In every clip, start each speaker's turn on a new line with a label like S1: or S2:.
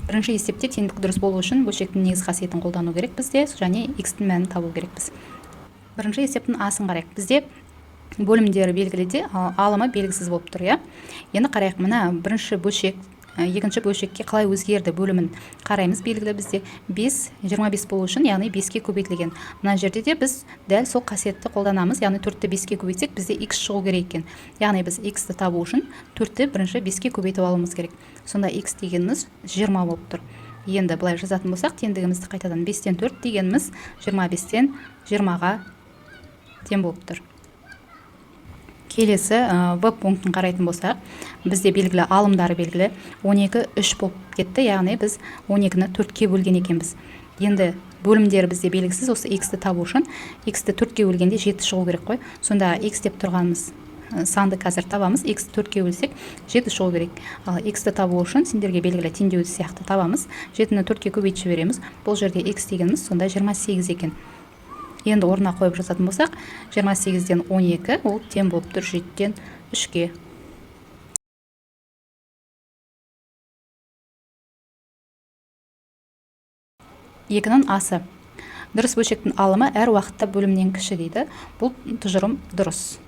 S1: Бірінші есепте теңдік дұрыс болу үшін бөлшектің негізгі қасиетін қолдану керек бізде, және x-тің мәнін табу керекпіз. Бірінші есептің а-сын қарайық. Бізде бөлімдері белгілі де, алымы белгісіз болып тұр, иә. Енді қарайық, мына бірінші бөлшек екінші бөлшекке қалай өзгерді бөлімін қараймыз. Белгілі бізде 5, 25 болу үшін, яғни 5-ке көбейтілген. Мына жерде де біз дәл сол қасиетті қолданамыз, яғни 4-ті 5-ке көбейтсек, бізде x шығу керек екен. Яғни біз x-ті табу үшін 4-ті бірінші 5-ке көбейтіп алуымыз керек. Сонда x дегеніміз 20 болып тұр. Енді былай жазатын болсақ, теңдігімізді қайтадан 5-тен 4 дегеніміз 25-тен 20-ға тең болып тұр. Келесі В пунктін қарайтын болсақ, бізде белгілі алымдары белгілі 12 3 болып кетті, яғни біз 12-ні 4-ке бөлген екенбіз. Енді бөлімдері бізде белгісіз, осы x-ті табу үшін x-ті 4-ке бөлгенде 7 шығу керек қой. Сонда x деп тұрғанымыз санды қазір табамыз. X 4-ке бөлсек 7 шығу керек. Ал x-ті табу үшін сендерге белгілі теңдеу сияқты табамыз. 7-ні 4-ке көбейтіп жібереміз. Бұл жерде x дегеніміз сонда 28 екен. Енді орнына қойып жазатын болсақ, 28-ден 12 ол тең болып тұр 7-ден 3-ке. Екінің асы. Дұрыс бөлшектің алымы әр уақытта бөлімнен кіші дейді. Бұл тұжырым дұрыс.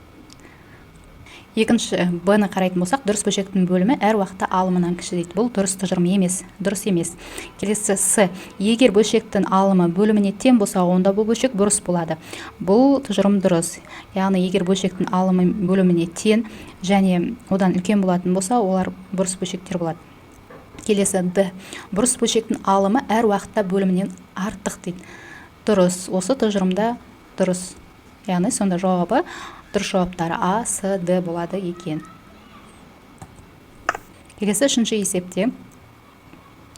S1: Екінші Б-ны қарайтын болсақ, дұрыс бөлшектің бөлімі әр уақытта алымынан кіші дейді. Бұл дұрыс тұжырым емес, дұрыс емес. Келесі С. Егер бөлшектің алымы бөліміне тең болса, онда бұл бөлшек бұрыс болады. Бұл тұжырым дұрыс. Яғни егер бөлшектің алымы бөліміне тең және одан үлкен болатын болса, олар бұрыс бөлшектер болады. Келесі Д. Бұрыс бөлшектің алымы әр уақытта бөлімінен артық дейді. Дұрыс. Осы тұжырымда дұрыс. Яғни сонда жауабы, дұрыс жауаптары А, С, Д болады екен. Келесі үшінші есепте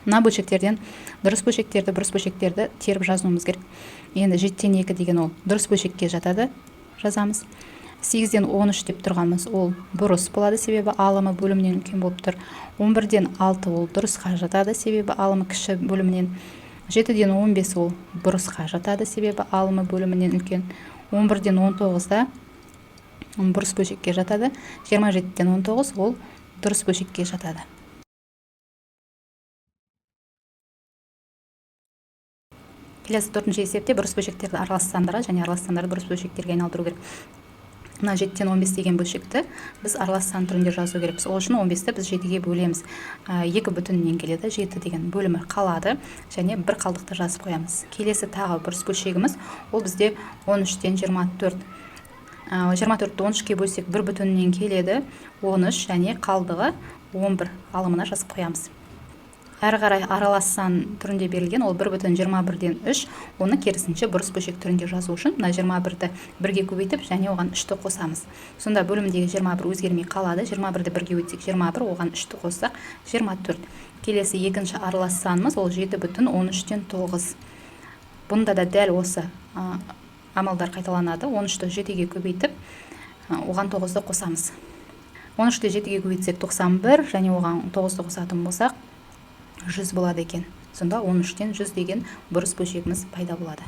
S1: мына бөлшектерден дұрыс бөлшектерді, бұрыс бөлшектерді теріп жазуымыз керек. Енді 7-тен 2 деген ол дұрыс бөлшекке жатады, жазамыз. 8-ден 13 деп тұрғанымыз ол бұрыс болады, себебі алымы бөлімінен үлкен болып тұр. 11-ден 6 ол дұрысқа жатады, себебі алымы кіші бөлімінен. 7-ден 15 ол бұрысқа жатады, себебі алымы бөлімінен үлкен. 11-ден 19-да бұрыс бөлшекке жатады. 27-ден 19 ол дұрыс бөлшекке жатады. Келесі төртінші есепте бұрыс бөлшектерді аралас сандарға және аралас сандарды бұрыс бөлшектерге айналдыру керек. Мына 7-тен 15 деген бөлшекті біз аралас сан түрінде жазу керекпіз. Ол үшін 15-ті біз 7-ге бөлеміз. 2 бүтіннен келеді, 7 деген бөлімі қалады және бір қалдықты жазып қоямыз. Келесі тағы бұрыс бөлшегіміз, ол бізде 13-тен 24. 24-ті 13-ке бөлсек бір бүтіннен келеді, 13 және қалдығы 11 алымына жазып қоямыз. Әрі қарай аралас сан түрінде берілген, ол бір бүтін жиырма бірден үш. Оны керісінше бұрыс бөлшек түрінде жазу үшін мына жиырма бірді бірге көбейтіп және оған үшті қосамыз. Сонда бөлімдегі 21 өзгермей қалады. 21-ді бірге өтсек 21, оған үшті қоссақ 24. Келесі екінші аралас санымыз ол жеті бүтін он үштен тоғыз. Бұнда да дәл осы амалдар қайталанады. Он үшті жетіге көбейтіп, оған тоғызды қосамыз. Он үшті жетіге көбейтсек 91 және оған тоғызды қосатын болсақ 100 болады екен. Сонда он үштен 100 деген бұрыс бөлшегіміз пайда болады.